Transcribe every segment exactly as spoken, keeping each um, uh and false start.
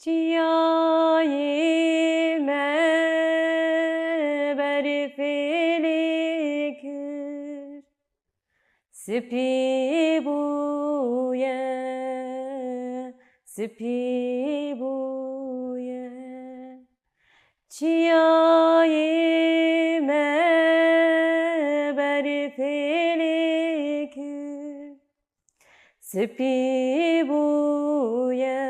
Çiyayê me berfê lê kir, spî bûye, spî bûye. Çiyayê me berfê lê kir, spî bûye,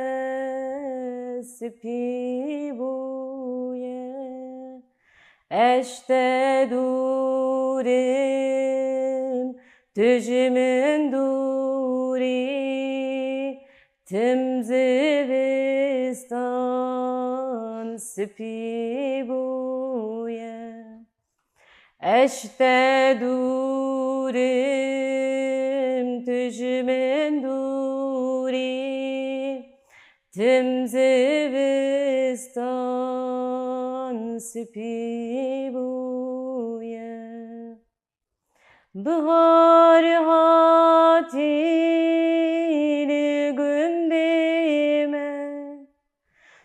spî bûye. Ez ji te dûr im, tu ji min dûr î, tim zivistan spî bûye. Ez ji te dûr im, tu ji min dûr î, tim zivistan spî bûye. Bihar hatî li gundê me,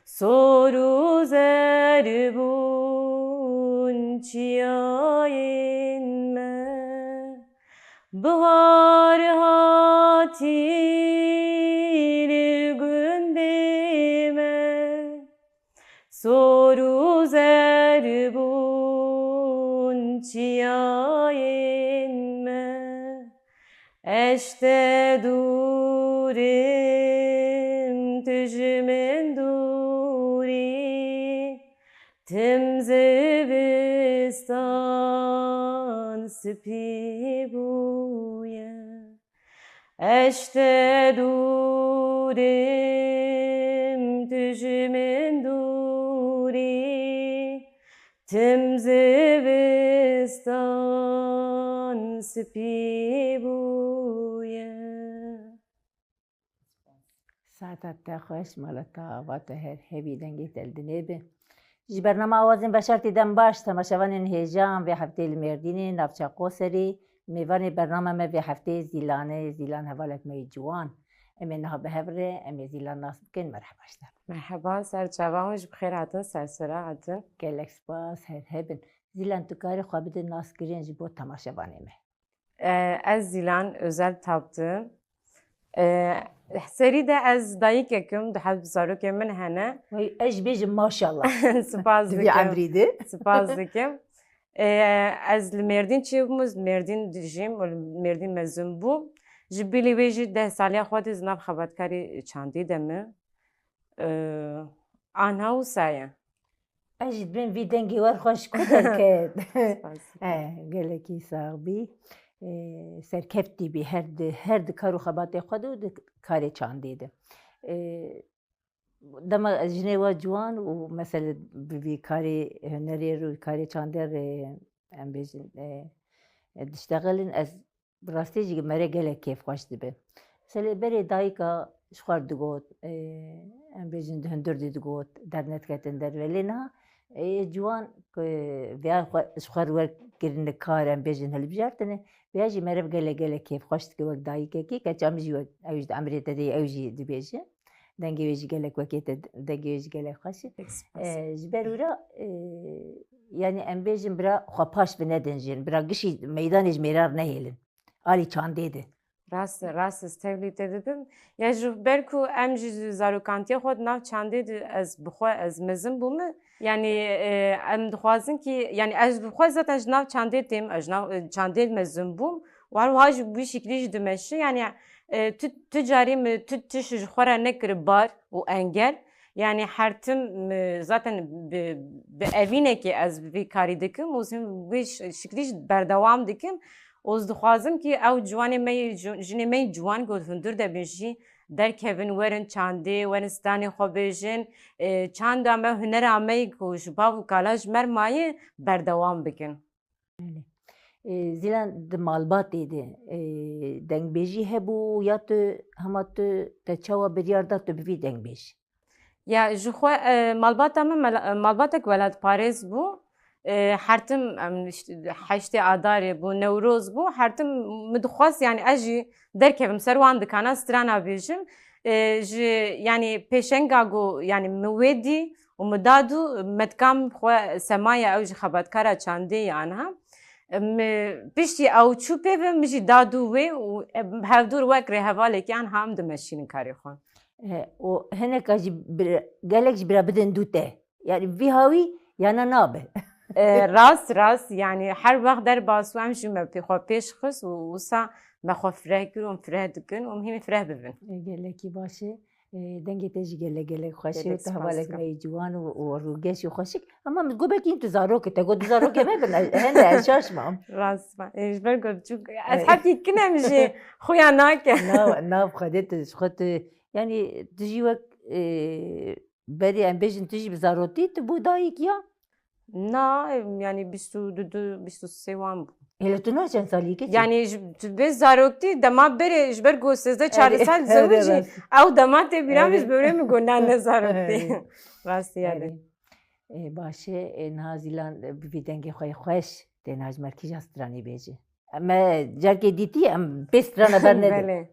sor û zer bûn çiyayên me. Bihar hatî li gundê me, sor û zer bûn çiyayên me. Ez ji te dûr im, tu ji min dûr î, tim zivistan spî bûye. Ez ji te dûr im, tu ji min dûr î, tim zivistan spî bûye. Saeta te xweş, mala te ava, te her hebî, dengê te li dinê be. Ji bernama Awazên Veşartî dem baş, temaşevanên hêja, em vê heftê li Mêrdînê, navça Qoserê, mêvanê bernama me vê heftê Zîlan e, Zîlan hevalek me yê ciwan. Em ê niha bi hev re, em ê Zîlan nas bikin, merheba ji te. Merheba, ser çava hûn jî bi xêr hatin, ser sera hatin. Gelek spas, her hebin. Zîlan, tu karî xwe bidî naskirin ji bo temaşevanê me. Ee, ez Zîlan Özel Taptı. Ee, serî de ez dayikek im, du heb zarokên min hene. Wey, ez jî bêjim maşallah. Spas dikim. Di vî emrî de. Spas dikim. Ee, ez li Mêrdîn çêbûm, ez li Mêrdîn dijîm û li Mêrdîn mezin bûm. Ji bilî wê jî deh saliya xwe de ez nav xebatkarî çandî de me. Ee, anha wisa ye. Ez jî dibêm vî dengê we xweş ku derket. Spas. Eh, gelekî sax bî. Eh, serkeftî bî her di, her di kar û xebatê xwe de û di karê çandê de. Eh, dema ez jinê we ciwan û mesele bi vî karê hunerê re û karê çandê re, em bêjin, eh, diştexilin, ez bi rastî jî mere gelek kêfxweş dibe. Selê berê dayika ji xwe re digot, e, em bêjin di hundir de digot, dernediketin derve. Lê niha, e, ciwan ku vêya xwe, ji xwe re werkirine kar, em bêjin hilbijartine, vêya jî mere gelek gelek kêfxweş dike wek dayikekî, keça min jî wek, ew jî di emrê te de ye, ew jî dibêje. Dengê wê jî gelek wekê te, dengê wê jî gelek xweş e. Pek spas. E, ji ber wira, e, yanî em bêjin bira xwe paş ve nedin jin, bira gişî meydanê ji mêran nehêlin. Alî çandê de. Rast e, rast e, ez tevlî te dibim. Ya ji ber ku em jî zarokantiya xwe di nav çandê de ez bi xwe ez mezin bûme. Yanî, e, em dixwazin ki, yanî ez bi xwe zaten ji nav çandê têm, ez ji nav, e, çandê mezin bûm. Û her wiha jî bi wî şiklî jî dimeşe. Yanî, e, tu, tu carî min tu tiş ji xwe re nekir bar û engel. Yanî her tim, e, zaten bi, bi evînekê ez vî karî dikim û ez wî ş-, şiklî jî berdewam dikim. Û ez dixwazim ki ew ciwanê me yê, ji-, jinê me yê ciwan ku hundir de bin jî derkevin, werin çandê, werin stranê xwe bêjin, e, çanda me, hunera me yê ku ji bav û kala ji me re maye, berdewam bikin. Belê. E, Zîlan, di malbatê de, e, dengbêjî hebû ya tu, hema tu te çawa biryar da tu bivî dengbêj? Ya ji xwe, e, malbata min mela-, e, malbatek welatparêz bû. E, her tim, em, işte, heştê Adarê bû, Newroz bû. Her tim min dixwest, yani ez jî derkevim ser wan dikana strana bêjim. e, ji, yanî pêşenga ku, yanî min wê dî û min da dû, me dikam xwe semaye ew jî xebatkara çandê ye aniha. Em, piştî ew çû pê ve, min jî da dû wê û em hevdûr wek rêhevalekî aniha em dimeşînin karê xwe. E, û hineka jî bira, gelek jî bira bidin dû te. Yani vî hawî yana nabe. E, rast, rast. Yani her wext derbas û em jî me pê xwe pêş xist û wisa me xwe fireh kir û em fireh dikin û em hînî fireh bibin. E, gelekî baş e. E, dengê te jî gelek gelek xweş e. Gelek Tu hevalek spas dikim. Me yî ciwan û, û rûgeş û xweşik. Ama min got belkî tu zarok e. Te got tu zarokê me bin, hene ez şaş mam. Rast ma. E, ji ber ku çûk ez E. hepkî kinem jî xuya nake. Nav, nav xwedê tu, ji xwe tu, yani tu jî wek, e, berî em bêjin tu jî bi zarotî tu bû dayik ya? Na, em, yani bîst û du, bîst û sê wan bû. Hele tu niha çend salî keçî? Yani ji, tu bê zaroktî dema berê ji ber ku sêzdeh çardeh sal Erê, zewicî, rast. Ew dema tê bîra min Erê. ji berê min got na ne zaroktî. Erê. Rastî yani. Erê. E, baş e, e, niha Zîlan, e, bi vî dengê xwe yê xweş tê niha ji me kîja stranî bêjî. Me carkê dîtî em pê strana bernedin. Belê.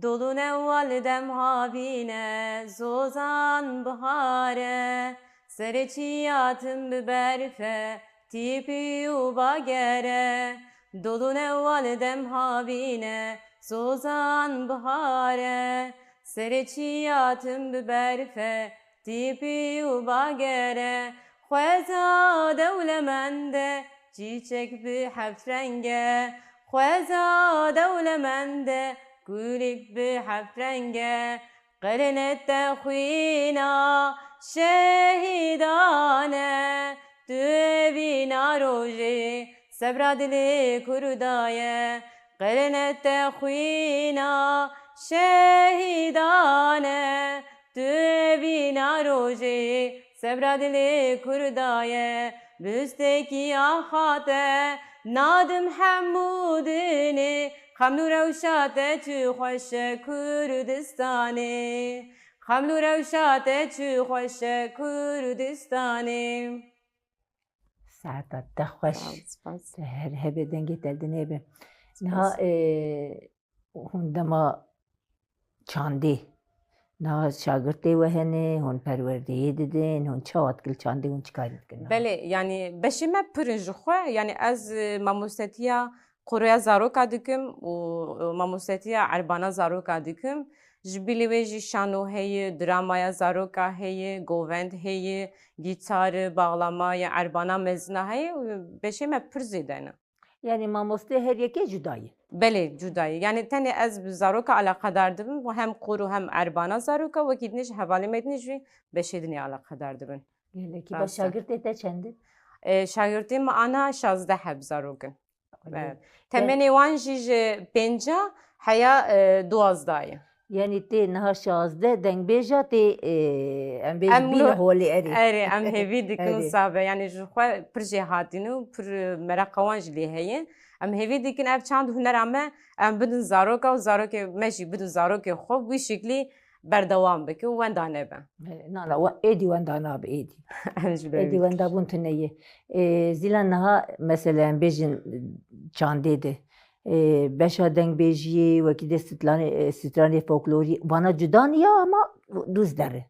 Dolûne wal dem havîne, zozan bihare, serê çiya tim bi berfe, tîpî û bagere. Dolûne wal dem havîne, zozan bihare, serê çiya tim bi berfe, tîpî û bagere. Xweza dewlemende, çîçek bi heft renge, xweza dewlemende, gulîk bi heft renge. Qirine te xwîna şehîdan e, tu evîna rojê sebra dilê Kurda ye. Qirine te xwîna şehîdan e, tu evîna rojê sebra dilê Kurda ye. Bi stekî axa te nadim hemû dinê, xeml û rewşa te çi xweş e Kurdistanê. Xeml û rewşa te çi xweş e Kurdistanê. Saeta te xweş. Spas, spas. Te her hebe dengê te dinê be. Spas. Niha, e, hûn dema çandê, niha şagirtê we hene, hûn perwerdeyê didin, hûn çawa dikin çandê, hûn çi karî dikin niha? Belê, yani beşê me pir in ji xwe, yani ez, e, mamostetiya Qoroya zaroka dikim û mamostetiya erbana zaroka dikim. Ji bilî wê jî şano heye, dramaya zaroka heye, govend heye, gîtar, bağlama ya erbana mezina heye û beşê me pir zêde ne. Yani mamostê her yekê cuda ye? Belê, cuda ye. Yani tenê ez bi zaroka alaqedar dibim, hem qor û hem erbana zaroka, wekî dinê ji hevalê me dinê jî beşê dinê alaqedar dibin. Gelekî baş. Rast e. Şagirtê te çend in? E, şagirtê me ana şazdeh heb zarok in. Belê. Evet. Temenê wan jî ji pênca heya, e, duwazdeh ye. Yani tê niha şazdeh dengbêja tê, e, em bêjin Em bîne lo-, holê erê. Erê, em hêvî dikin Erê. Sabe. Yani ji xwe pir jê hatîne û pir, e, meraqa wan jî lê heye. Em hêvî dikin ev çand hunera me em bidin zaroka û zarokê me jî bidin zarokê xwe. Wî şiklî berdewam bike û wenda nebe. Na, na, we-, êdî wenda nabe, êdî. Em ji ber Êdî wî wenda bûn tune ye. Ê, Zîlan niha, mesela, em bêjin, çandê de, ê, beşa dengbêjiyê, wekî de stranê, ê, stranê folklorî, vana cuda niya ama dûz derê.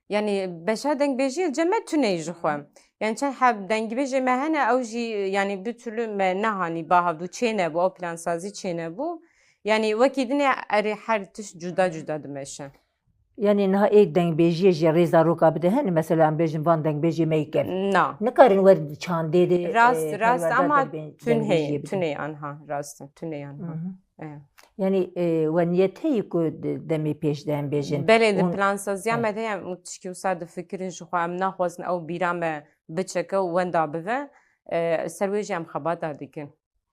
Yani beşa dengbêjiyê cem me tune ye ji xwe. Yani çend heb dengbêjê me hene, ew jî, yani, bir türlü me nehanî ba hevdû çênebû, ew plansazî çênebû. Yani wekî dinê erê her tişt cuda cuda dimeşe. Yani niha ê dengbêjiyê jê rê zaroka bide hene, mesela em bêjin van dengbêjê me yê kevn. Na. Nikarin wer çandê de, Rast, e, rast, perwerda ama derbên tune dengbêjiyê heye, bidin. Tune ye anha, rast e, tune ye anha. Hı hı. E. Yani, e, we niyet heye ku di demê pêş de em bêjin. Belê, di Hûn plansaziya Hı. me de ye, em tişkî wisa difikirin, ji xwe em naxwazin ew bîra me biçeke û wenda bive. E, ser wê jî em xebata dikin.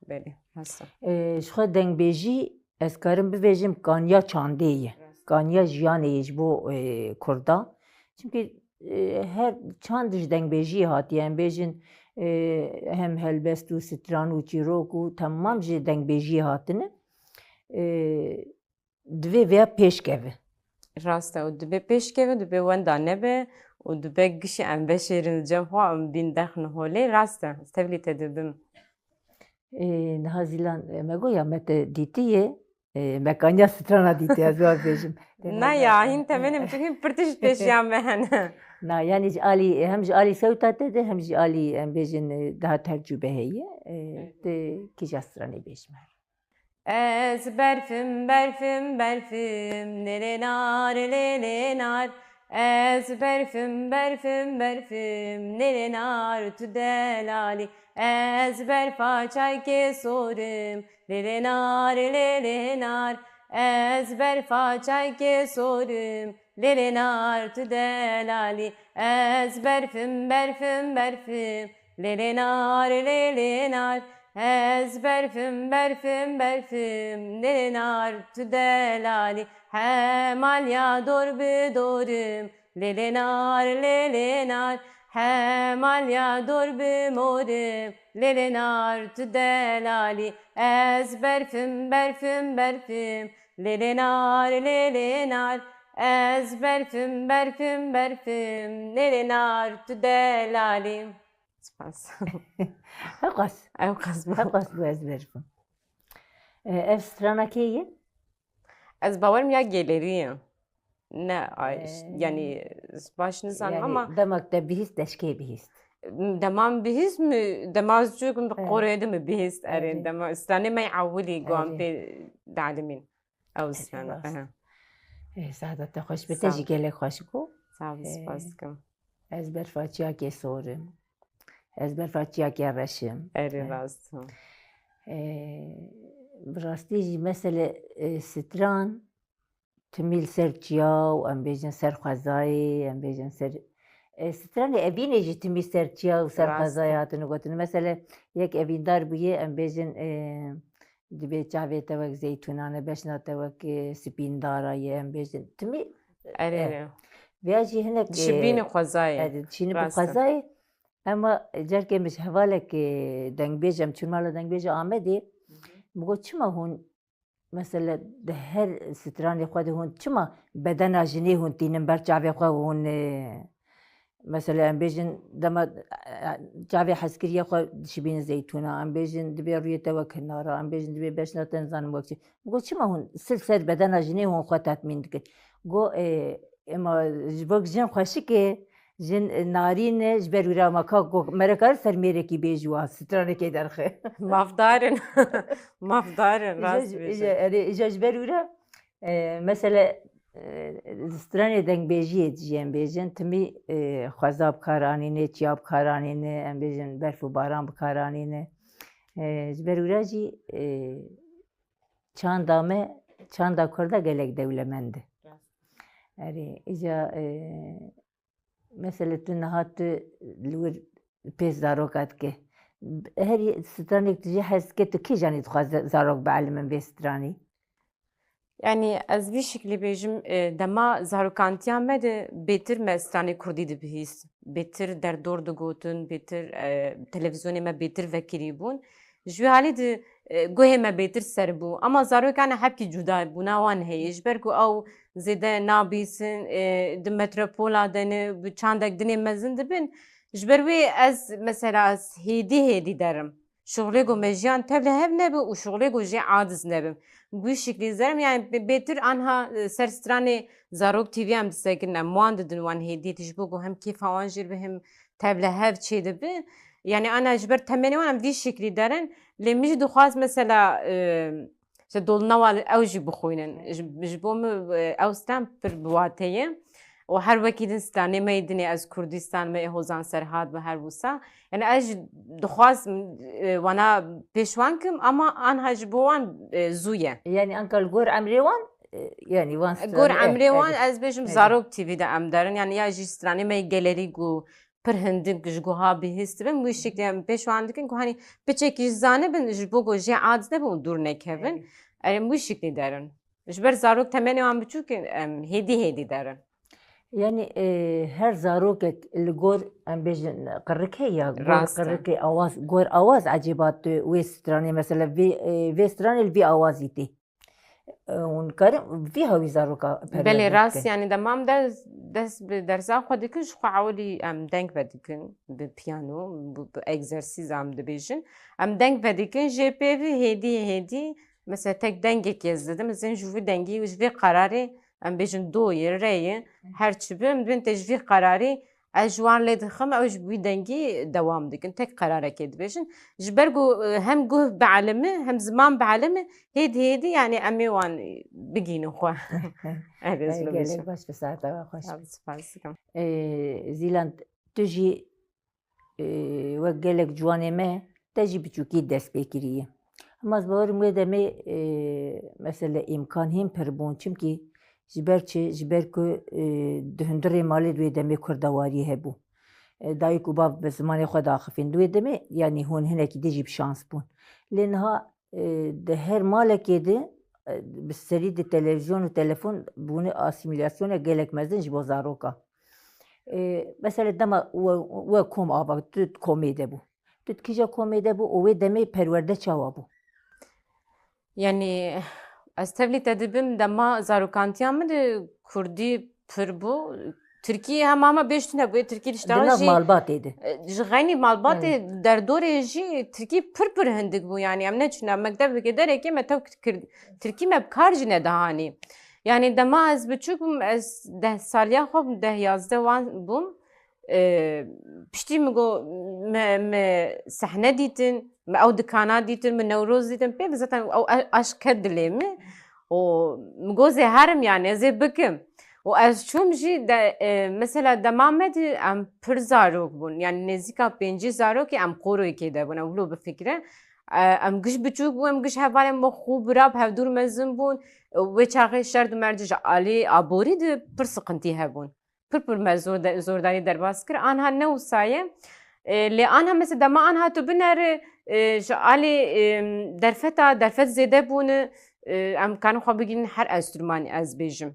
Belê, rast e. E, ji xwe dengbêjî, ez karim bivêjim, kaniya çandê ye. Rast. Kaniya jiyanê ye ji bo, e, Kurda. Çimkî, e, her çand ji dengbêjiyê hatiye. Em bêjin, e, hem helbest û stran û çîrok û temam ji dengbêjiyê hatine. E, divê vêya pêş keve. Rast e, û divê pêş keve, divê wenda nebe û divê gişê em veşêrin li cem xwe, em bîn dexin holê. Rast e, ez tevlî te dibim. Ê, niha Zîlan, e, me got ya me te dîtiye, e, mekaniya strana dîtî, ez wan bêjim. Na ya, hîn temenê min tu hîn pir tişt pêşiya me hene. Na, yanî ji alî, hem ji alî sewta te de, hem ji alî, em bêjin, e, daha tercûbe heye, e, tu kîja stranê bêjime. Ez berfim, berfim, berfim, lê lê nar, lê lê nar. Ez berfim, berfim, berfim, lê lê nar, tu delalî. Ez berfa çaykê sorim, lê lê nar, lê lê nar. Ez berfa çaykê sorim, lê lê nar, tu delalî. Ez berfim, berfim, berfim, lê lê nar, lê lê nar. Ez berfim, berfim, berfim, lê lê nar, tu delalî. Hemal ya dor bi dorim, lê lê nar, lê lê nar. Hemal ya dor bi morim, lê lê nar, tu delalî. Ez berfim, berfim, berfim, lê lê nar, lê lê nar. Ez berfim, berfim, berfim, lê lê nar, tu delalî. Spas. Hewqas. Hewqas bû. Hewqas bû, ez berfim. E, ev strana kê ye? Ez bawerim ya Gelêrî ye. Ne, ay, Ee, yanî baş nizanim ama Dema te bihîst, deşkê bihîst. Dema min bihîst mi, dema ez çûk min bi qorê de mi bihîst, erê, dema stranê me ewilî guan pê dalimîn. Ew strana, ehe. Ê, Saada te xweş be, te jî gelek xweş got. Sağ ol, spas dikim. Ez berfa çiyakê sor im. Ez berfa çiyakê reş im. Erê, rast. Ê, bi rastî jî mesele, e, stran, timî li ser çiya û em bêjin ser xwezayê, em bêjin ser, e, stranê evînê jî timî ser çiya û ser xwezayê hatine gotin. Mesele yek evîndar bûye, em bêjin, e, dibê çavê te wek zeytûnan e, beşna te wek, e, spîndara ye, em bêjin. Timî, Erê, e, vêya jî hinek, e, dişibîne xwezayê. Erê, dişîne bi xwezayê. Ema carkê min ji hevalek, e, dengbêj, em çûn mala dengbêja Amedê, min got, çima hûn, mesele, di her stranê xwe de hûn çima bedena jinê hûn tînin ber çavê xwe, hûn, e, Mesela, em bêjin dema, e, çavê hezkiriyê xwe dişibînin zeytûna, em bêjin dibê rûyê te wek hinara, em bêjin dibê beşna te nizanim wek çi. Got, çima hûn sil ser bedena jinê hûn xwe tetmîn dikin? Got, e, ema ji bo jin xweşik e, jin, e, narîn e, ji ber wî re ema ka got, me re kare ser mêrekî bêjî wa stranekê derxe. Mafdar in. Mafdar in, rast bêje. Erê, îja ji ber wî re, e, mesele, e, stranê dengbêjiyê dijî em bêjin, timî, e, xweza bi kar anîne, çiya bi kar anîne, em bêjin berf û baran bi kar anîne. E, ji ber wî re jî, e, çanda me, çanda kurda gelek dewlemend e. Rast. Erê, îca, e, Mesela tu niha tu li wir pê zaroka dike. Her stranek tu jî hez dike, tu kîjanî dixwaze zarok bielimin vê stranî? Yanî ez vî şiklî bêjim, e, dema zarokantiya me de bêtir me stranê kurdî dibihîst, bêtir derdor digotin, bêtir, e, televîzyonê me bêtir vekirî bûn. Ji wî halî di, e, guhê me bêtir ser bû. Ama zarokane hepkî cuda bûna wan heye. Ji ber ku ew zêde nabîsin, e, di metropola de ne, bi çandek dinê mezin dibin. Ji ber wê ez, mesela, ez hêdî hêdî derim. Şuxulê ku me jiyan tevle hev nebe û şuxulê ku jê aciz nebim. Bi wî şiklî zerim, yani bê-, bêtir anha, e, ser stranê Zarok T V em disekinin, em wan didin wan hêdî, ji bo ku hem kêfa wan jê re be, hem tevle hev çê dibe. Yani ana ji ber temenê wan em vî şiklî derin. Lê min jî dixwaz mesela, e, işte dolnawa ew jî bixwînin. Ji, ji bo min, e, ew stan pir bi wate ye. Û her wekî din stranê me yê dinê ez Kurdistan me yê Hozan Serhat bi her wisa. Yani ez jî dixwaz, e, wana pêşwan kim ama anha ji bo wan, e, zû ye. Yani anka li gor emrê wan, e, yani wan Gor stranê, eh, emrê wan eh, ez bêjim eh. Zarok T V de em derin. Yani ya jî stranê me yê gelerî ku pir hindik ji guha bihîst bin, wî şiklî em pêşwan dikin ku hani piçekî ji zanibin ji bo ku jê aciz nebin û dûr nekevin. Erê. Em wî şiklî derin. Ji ber zarok temenê wan biçûk in, em hêdî hêdî derin. Yani, e, her zarokek li gor, em bêjin, qirikê ya, gor Rast e. Qirikê awaz, gor awaz ecêba tu wê stranê, mesela vê, e, vê stranê li vî awazî tê. E, hûn karin vî hawî zaroka perwerde Belê, rast, bikin. Yani dema em ders, dest bi dersa xwe dikin, ji xwe ewilî em deng vedikin bi piyano, bi, bi egzersîz em dibêjin. Em deng vedikin, jê pê vî hêdî hêdî Mesela tek dengekê ez didim, ez ên ji vî dengî, ji vî qerarê, em bêjin doyê, reyê, her çi bi, em dibên tê ji vî qerarî, ez ji wan lê dixim, ew ji wî dengî dewam dikin. Tek qerarekê dibêjin. Ji ber ku, e, hem guh bielime, hem ziman bielime, hêdî hêdî, yani em ê wan bigihînin xwe. Ev ez Gelek baş, bi saeta we xweş. Spas dikim. Ee, Zîlan, tu jî, e, wek gelek ciwanê me, te jî biçûkî dest pê kiriye. Hema ez bawerim wê demê, e, mesele îmkan hîn pir bûn. Çimkî ji ber çi? Ji ber ku, e, di hundirê malê di wê demê kurdewarî hebû. E, dayik û bav bi zimanê xwe diaxifîn. Di wê demê, yanî hûn hinekî din jî bi şans bûn. Lê niha, e, di her malekê de, e, bi serî di televîzyon û telefon bûne asîmîlasyonê gelek mezin ji bo zaroka. E, mesela dema we, we kom ava, tu di komê de bû. Tu di kîja komê de bû û wê demê perwerde çawa bû? Yani, ez tevlî te dibim, dema zarokantiya min de kurdî pir bû. Tirkî hema hema bêjtine bûye, tirkî Di diştexil nav jî, malbatê de. e, ji xeynî malbatê Evet. derdorê jî tirkî pir pir hindik bû. Yani, em neçûne mektebekê derekê me tev kir-, tirkî me bi kar jî nedihanî. Yani, dema ez biçûk bûm, ez deh saliya xwe bûm, deh yazdeh wan bûm. E, piştî min got, me, me sehne dîtin, me ew dikana dîtin, me Newroz dîtin. Pê zaten ew a-, aşk ket dilê min. Û min got, zê herim yani, ez ê bikim. Û ez çûm jî de, e, mesela dema me de em pir zarok bûn. Yani nêzîka pêncî zarokê em qoroyekê de bûn. Ew wilo bifikire. E, em giş biçûk bûn, em giş hevalên me xû bira bi hevdûr mezin bûn. E, wê çaxê şert û merc ji alî aborî de pir siqintî hebûn. Pir pir me zor de-, zordarî derbas kir. Anha ne wisa ye. E, lê anha mesela dema anha tu bineri, e, ji alî, e, derfeta, derfet zêde bûne, e, em karin xwe bigihînin her enstrûmanî ez bêjim.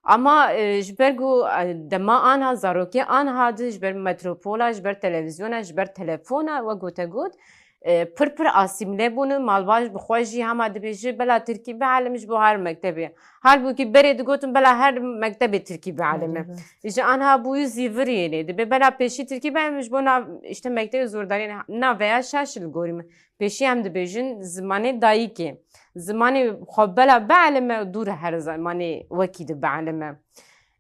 Ama, e, ji ber ku, e, dema anha, zarokê anha di, ji ber metropola, ji ber televîzyona, ji ber telefona, we gote got, e, pir pir asîmle bûne, malbat bi xwe jî hema dibêje, bela tirkî bielime ji bo her mektebê. Halbûkî berê digotin, bela her mektebê tirkî bielime. Belê, rast. Ji anha bûyî zîvirî lê dibe, bela pêşî tirkî bielime ji bo nav, işte, mektebê zordarî, na veya şaş li gorî min. Pêşî em dibêjin zimanê dayikê. Zimanê xwe bela bielime, dûr her zimanê wekî di bielime.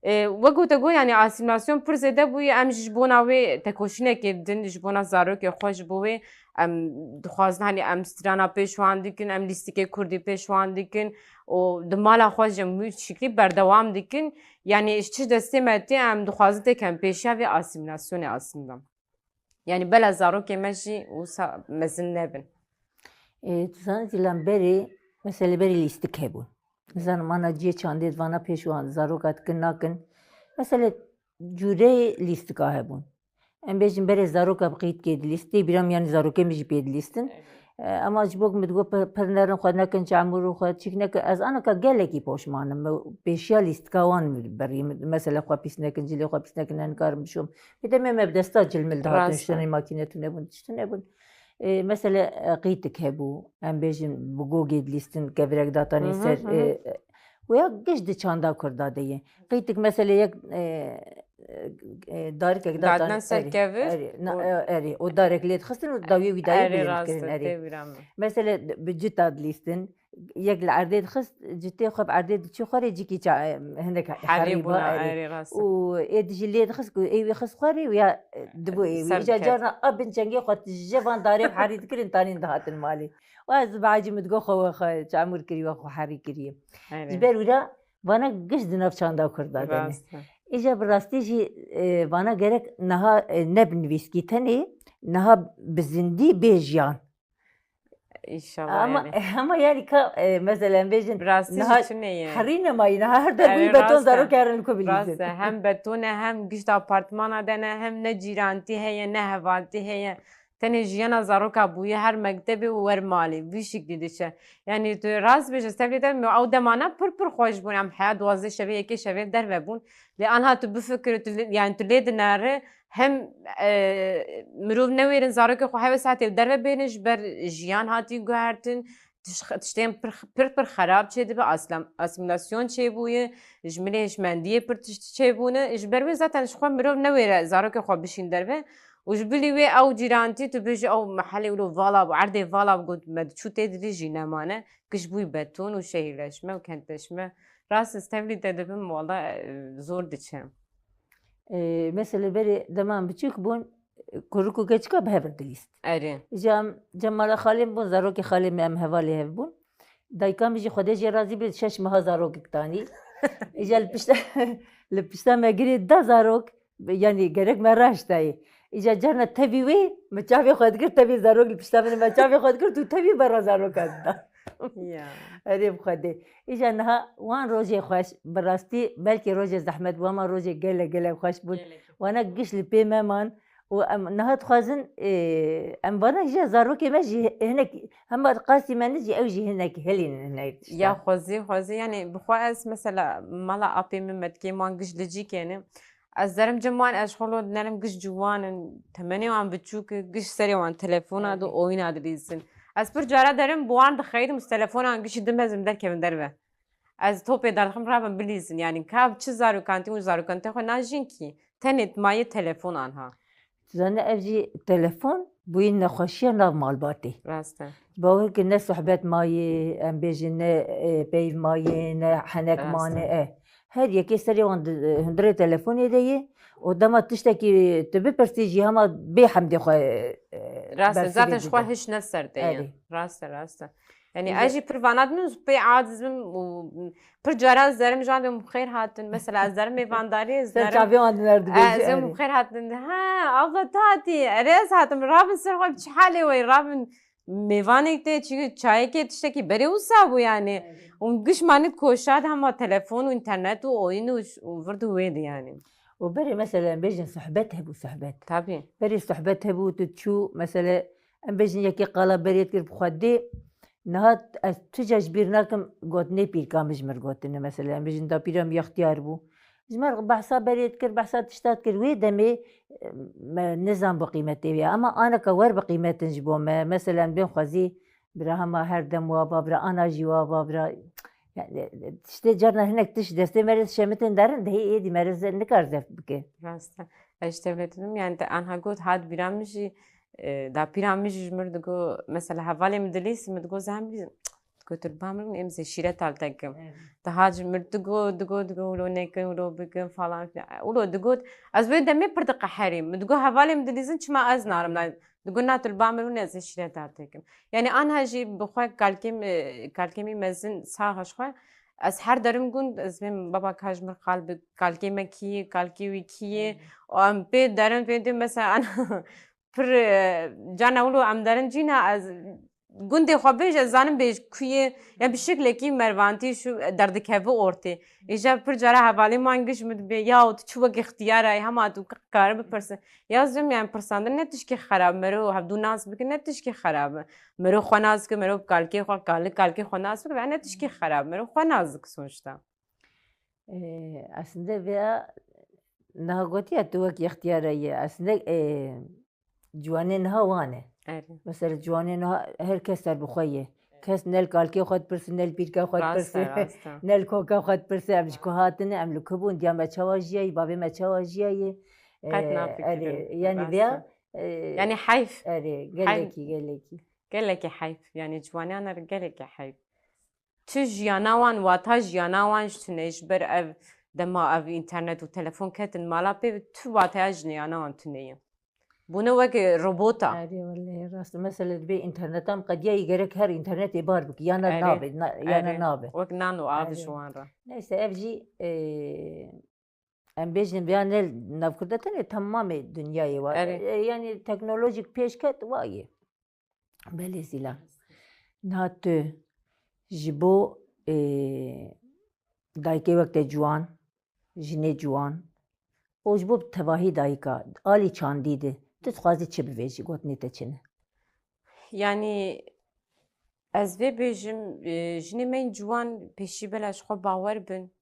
E, wek ku te got, yani asîmîlasyon pir zêde bûye, em jî ji bona wê tekoşînekê din, ji bona zarokê xwe, ji bo wê em dixwazin, hani em strana pêş wan dikin, em lîstikê kurdî pêş wan dikin û di mala xwe jî em wî şiklî berdewam dikin. Yani ji çi destê me tê, em dixwazin têkevin pêşiya vê asîmîlasyonê aslında. Yani bela zarokê me jî wisa mezin nebin. E, tu zanî Zîlan, berê, mesele berê lîstik hebûn. Nizanim ana cihê çandê di vana pêş wan zaroka dikin nakin. Mesele cûreyê lîstika hebûn. Em bêjin berê zaroka bi qîtkê dilîst, tê bîra min, yanî zarokê min jî pê dilîstin. Evet. E, ama ji bo ku min digot pir, pir nerin xwe nekin, çamûrû xwe çîk nekin, ez anaka gelekî poşman im. Min pêşiya lîstika wan min berî, min, mesele xwe pîs nekin, cilê xwe pîs nekin, ne nikarim bişom. Bi demê me bi desta cilmil dihatin, Rast e. Şinê makîne tune bûn, tişt tune bûn. E, mesele, e, qîtik hebû, em bêjin bi gogê dilîstin, kevirek datanî Hı hı, ser, hı hı. e, e, wêya giş di çanda Kurda de ye. Qîtik mesele yek, e, e, e, darikek Dadine datan, ser erê, kevir erê, na, û e, erê, û darek lê dixistin û dawiyê wî dayê Erê bilêv rast dikirin, e, erê. Tê bîra min. Mesele bi cita dilîstin, yek li erdê dixist, citê xwe bi erdê diçû xwarê, cikî ça-, e, hinek Herî herî bûna, bû, erê. Erê rast e. Û ê dijî lê dixist ku ê wî xist xwarê û ya, e, dibû ê wî. Ser Îca diket. Carna a bin çengê xwe tije van darê bi herî dikirin, tanîn dihatin malê. Û ez bi ecî min digot xwe, we xwe çamûr kirî, we xwe herî kiriye. Erê. Ji ber wira vana giş di nav çanda Kurda de ne. Rast e. Îja bi rastî jî, e, vana gerek niha, e, ne bi nivîskî tenê, niha bi zindî bê jiyan. Înşallah Ama, yani. Ama yani ka, e, mesela em bêjin, Bi rastî jî niha çi neye? Herî nemayî, niha her der Erê bûyî beton rast e. Zarok herin li ku Rast bilîzin. e. Hem beton e, hem giş di apartmana de ne, hem ne cîrantî heye, ne hevaltî heye. Tenê jiyana zaroka bûye her mektebê û wer malê. Vî şiklî diçe. Yani tu rast bêje, Stevlî der mi? Ew demana pir pir xweş bûn. Em heya duwazdeh şevê, yekê şevê derve bûn. Lê anha tu bifikir, tu lê, yani tu lê dinere, hem, e, mirov newêrin zarokê xwe hevê saetê derve bêne, ji ber jiyan hatî guhertin, tiş-, tiştên pir, pir, pir xerab çêdibe, aslam-, asîmîlasyon çêbûye, ji milê hişmendiyê pir tişt çêbûne. Ji ber wê zaten ji xwe mirov newêre zarokê xwe bişîn derve Û ji bilî wê ew cîrantî tu bêjî ew mehelê wilo vala bû, erdê vala bû, got me diçû tê dirî jî nemane, giş bûyî beton û şehîrleşme û kentleşme. Rast ez tevlî te dibim, wala, e, zor diçe. Ee, mesela berê dema em biçûk bûn, kurik û keçika bi hev re dilîst. Erê. Îca em cem mala xalê min bûn, zarokê xalê min em hevalê hev bûn. Dayika min jî Xwedê jê razî bê şeş meha zarokek tanî. Îca li pişta, li pişta me girê da zarok, yanî gerek me raştayê. Îca carna tevî wê, min çavê xwe dikir, tevî zarok li pişta min, me çavê xwe dikir, tu tevî bera zarokan dida. Ya. Erê bi Xwedê. Îja niha wan rojê xweş, bi rastî belkî rojê zehmet bû, ama rojê gelek gelek xweş bûn. Gelek. Wana giş li pê me man û em niha dixwazin, ê, em vana îja zarokê me jî hinek, hema qasî me ne jî ew jî hinek helînin hinek tişta. Ya xwezî, xwezî, yanî bi xwe ez mesela mala apê min metkê man giş li cî kêne. Ez derim cem wan, ez xwe lo dinerim giş ciwan in, temenê wan biçûk e, giş serê wan telefona de, evet, oyuna dilîzin. Ez pir cara derim bi wan dixeydim, ez telefonan gişî dimezim derkevin derve. Ez topê derdixim rabin bilîzin. Yanî ka çi zarokantî û zarokantê xwe najîn kî. Tenê mayê telefon anha. Tu zanî ev jî telefon bûyî nexweşiya nav malbatê. Rast e. Ji bo wê ki ne sohbet mayê, em bêjin ne, e, peyv mayê, ne henek, rast e, mane, e. Her yekê serê wan di, hundirê telefonê de ye û dema tiştekî tu bipirsî jî hema bê hemdê xwe, e, rast e, bersivê zaten ji xwe dide. Hiş ne ser te ye. Erê. Rast e, rast e. Yanî, îja ez jî pir vana dinim, pê aciz bim û pir cara ez derim jan dibim xêr hatin. Mesela ez derim mêvandarî, ez ser derim, çavê wan dinar dibêjî, e, ez derim erê. Xêr hatin. Ha, abla tu hatî. Erê ez hatim. Rabin ser xwe çi halê we? Rabin mêvanek tê, çi çayekê tiştekî berê wisa bû yanî. Erê. Û giş manî koşa de hema telefon û înternet û oyun û ş-, û vir û wê de yanî. Û berê mesela em bêjin sohbet hebû, sohbet. Tabii. Berê sohbet hebû, tu çû mesela Em bêjin yekê qala berê dikir bi xwe dê. Niha ez tu ca ji bîr nakim gotinê pîrka min ji min re gotine. Mesela em bêjin dapîra min yextiyar bû. Ji me re behsa berê dikir, behsa tişta dikir. Wê demê, e, me nizan bi qîmetê wê. Ama aneka wer bi qîmet in ji bo me. Mesela em bên xwezî bira hema her dem wa ba bira, ana jî wa ba bira. Yani, tiştê carna hinek tişt destê me re şemitin derin, dehê êdî me re ze-, nikar zeft bike. Rast e. Ez ji tevlê didim, yani te anha got hat bîra min jî, e, dapîra min jî ji mir digo, mesela hevalê min dilîs, min digo zehmî, digo tu li ba min em zê şîret al tekim. Evet. Daha ji mir digo, digo, digo, ulo nekin, ulo bikin falan filan. Ulo digot, ez wê demê pir diqeherîm. Min digo hevalê min dilîzin çima ez narim lan. Digo na tu li ba min rûne ez ê şîret al tekim. Yani anha jî bi xwe kalkê min, kalkê min mezin saxa ji xwe. Ez her derim gund, ez bêm baba ka ji mir qal bi, kalkê me kî ye, kalkê wî kî ye. Hı. Û em pê derin pê dê mesela ana pir, e, cana wilo em derin cîna ez gundê xwe bêj, ez zanim bêj ku ye, ya bi şeklekî mervantî şu derdikeve ortê. Îja pir cara hevalê man giş min dibê, ya tu çi wek ixtiyar ay, hema tu kare bipirsin. Ya zim yani pirsandin ne tişkî xerab, mero hevdû nas bikin ne tişkî xerab e. Mero xwe nas dike, mero bi kalkê xwe, kalik kalkê xwe nas dike, ve ne tişkî xerab, mero xwe nas dike sonuçta. Ee, aslında veya niha gotiya tu wek yextiyara ye. Aslında, ee, ciwanê niha wan e. Erê. Mesela ciwanê niha her kes ser bi xwe ye. Kes ne li kalkê xwe dipirse, ne li pîrka xwe dipirse, ne li koka xwe dipirse, em ji ku hatine, em li ku bûn, diya me çawa jiyayî, bavê me çawa jiyayî. Qet, ee, nafikire. Erê, yani veya, ee, yani heyf. Erê, heyf. Gelekî, gelekî. Gelekî heyf. Yani ciwanê ana re gelekî heyf. Tu jiyana wan, wata jiyana wan ji tune ji ber ev dema ev înternet û telefon ketin mala pê, tu wataya jineyana wan tune ye. Bûne wek robota. Erê, wellehî rast. Mesela dibê înternetan qediyayî gerek her înternetê bar bike. Yana nabe, na-, yana nabe. Wek nan û av ji wan re. Neyse, ev jî, e, em bêjin veya ne navkirde tenê temamê dinyayê wa. Erê. E, yani teknolojik pêş ket wa ye. Belê Zîlan. Niha tu ji bo, ê, dayikê wek te ciwan, jinê ciwan û ji bo tevahî dayika, alî çandî de, tu dixwazî çi bivêjî, gotinê te çi ne? Yanî ez vê bêjim, ê, jinê me yên ciwan pêşî bela ji xwe bawer bin.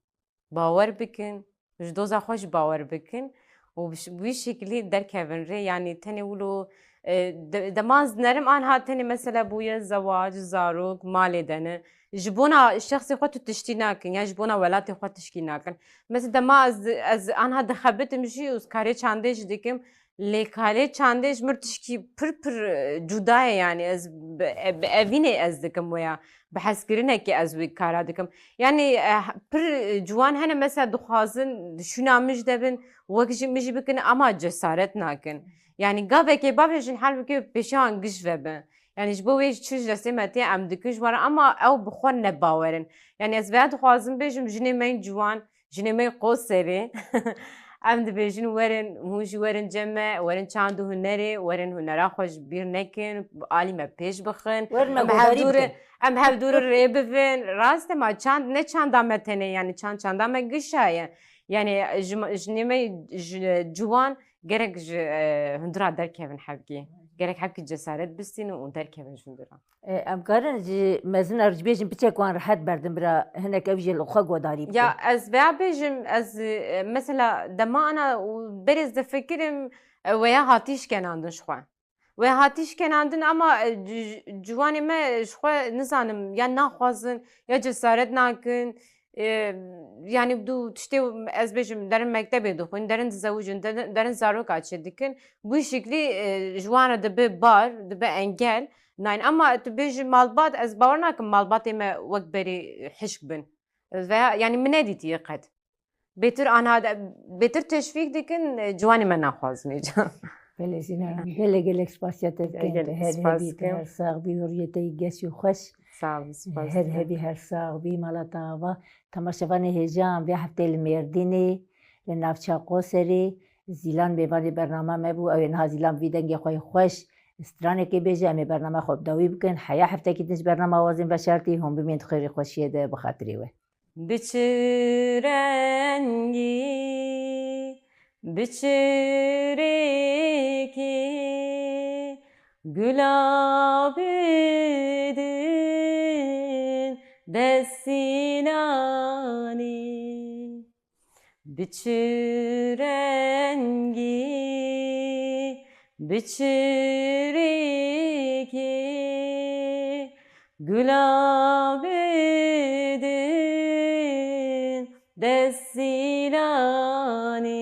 Bawer bikin, ji doza xwe jî bawer bikin û bi ş-, bi wî şekilî derkevin rê. Yanî tenê wilo, e, de-, dema ez dinerim anha tenê mesele bûye zewac, zarok, malê de ne. Ji bona şexsê xwe tu tiştî nakin, ya ji bona welatê xwe tişkî nakin. Mesela dema ez, ez anha dixebitim jî û ez karê çandê jî dikim, Lê kalê çandê ji mir tişkî pir pir, e, cuda ye, yanî ez bi, e, bi evînê ez dikim wê ya, bi hezkirinekê ez wê kara dikim. Yanî, e, pir ciwan hene mesela dixwazin di şûna min jî de bin, wek jî min jî bikin ama cesaret nakin. Yanî gavekê bavêjin halbikê pêşiya wan giş vebe. Yanî ji bo wê jî çi ji destê me tê em dikin ji wan re ama ew bi xwe ne bawer in. Yanî ez vêya dixwazim bêjim jinê me yên ciwan, jinê me yê Qoserê. Em dibêjin werin, hûn jî werin cem me, werin çand û hunerê, werin hunera xwe ji bîr nekin, alî me pêş bixin. Werin me Em guhdarî hevdû re, bikin. Em hevdû re rê bivin. Rast e ma çand, ne çanda me tenê, yanî çand çanda me gişa ye. Yanî ji, jinê me ji, ciwan gerek ji, e, hundura derkevin hevkî. Gerek hevkî cesaret bistînin û derkevin ji hundura. E, em karin ji mezin ev ji bêjin piçek wan rehet berdin bira, hinek ev jî li xwe guhdarî bikin. Ya ez veya bêjim, ez, e, mesela dema ana û berê ez difikirim, e, weya hatî şkenandin ji xwe. Weya hatî şkenandin ama, e, ci-, ciwanê me ji xwe nizanim ya naxwazin ya cesaret nakin. E, yanî du tiştê ez bêjim derin mektebê dixwin, derin dizewicin, derin, derin zaroka çêdikin. Bu şiklî, e, ji wan re dibe bar, dibe engel. Nayne ama tu bêjî malbat, ez bawer nakim malbatê me wek berî hişk bin. Veya, yanî min nedîtiye qet. Bêtir anha de, bêtir teşvîk dikin, e, ciwanê me naxwazin êca. Belê Zînan, gelek gelek spasiya te dikin. Gelek Tu her spas hebî, tu dikim. Her sax bî, huriyetê geş û xweş. Sağ ol, spas Her dikim. Hebî, her sax bî, mala te ava. Temaşevanê hêja, em vê heftê li Mêrdînê, li navça Qoserê, Zîlan mêvanê bernama me bû. Ew ê niha Zîlan vî dengê xwe yê xweş stranekê bêje, em ê bernama xwe bi dawî bikin. Heya heftekî din ji bernama wazên veşartî, hûn bimîn di xêr û xweşiyê de bi xatirê we. Bi çi rengî, bi çi rêkê gula bidin destî nanî. Bi çi rengî, bi çi rêkê gula bidin dest Zîlanê.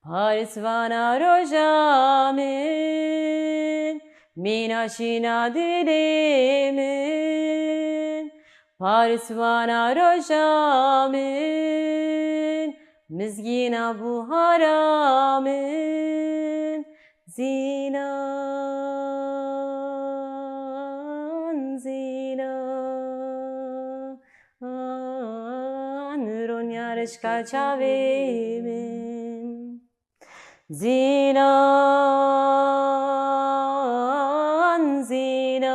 Parisvana roja min, mîna şîna dilê min. Parisvana roja min, mizgîna buhara min. Zînan, Zînan, ronya reşka çavê min. Zînan, Zînan,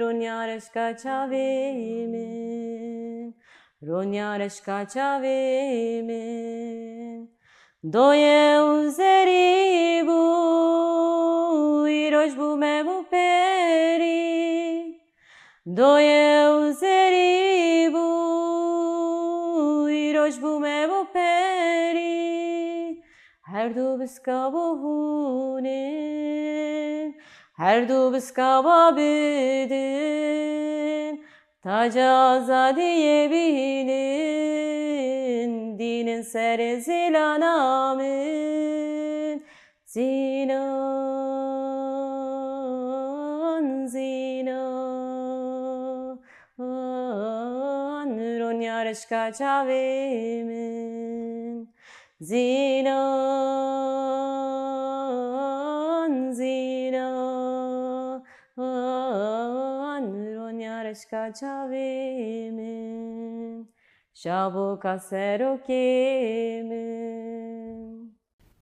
ronya reşka çavê min, ronya reşka çavê min. Doye û zerî bû, îroj bû me bû perî. Doye û zerî bû, îroj bû me bû perî. Her du biska bû hûnin, her du biska ba bidin. Taca azadiyê bînin, dînin serê zîlana min. Zînan, Zînan, ronya reşka çavê min. Zînan, Zînan, ronya reşka çavê min. Şaboka serokê min.